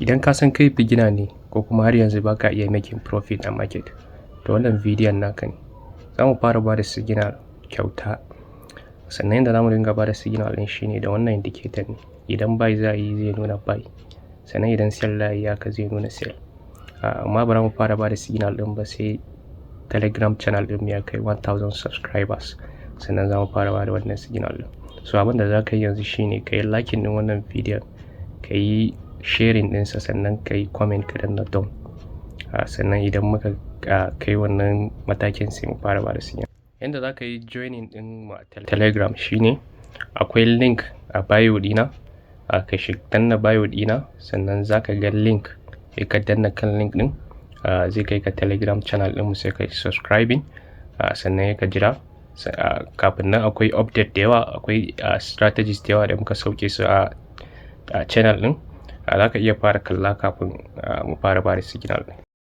Idan ka san kai beginner ne ko kuma har yanzu ba ka iya making profit a market, to wannan bidiyon naka ne. Za mu fara ba da signal kyauta. Sannan yanda za mu dinga ba da signal ɗin shine da wannan indicator ne. Idan buy za a yi, zai nuna buy. Sannan idan sell za a yi, haka zai nuna sell. Amma ba za mu fara ba da signal ɗin ba sai Telegram channel ɗin ya kai 1000 subscribers. Sannan za mu fara ba da wannan signal ɗin. So abin da za ka yi yanzu shine ka yi liking ɗin wannan bidiyon, ka yi sharing ɗinsa, sannan ka yi comment, ka danna done. Sannan idan muka kai wannan matakin, sai mu fara ba da signal. Yanda za ka yi joining ɗin mu a Telegram shine akwai link a bio ɗina. Ka shiga danna bio ɗina, sannan za ka ga link, sai ka danna kan link ɗin, zai kai ka Telegram channel ɗinmu, sai ka yi subscribing, sannan ka jira. Kafin nan akwai update da yawa, akwai strategies da yawa da muka sauke su a channel ɗin. Za ka iya fara kalla kafin mu fara ba da signal ɗin.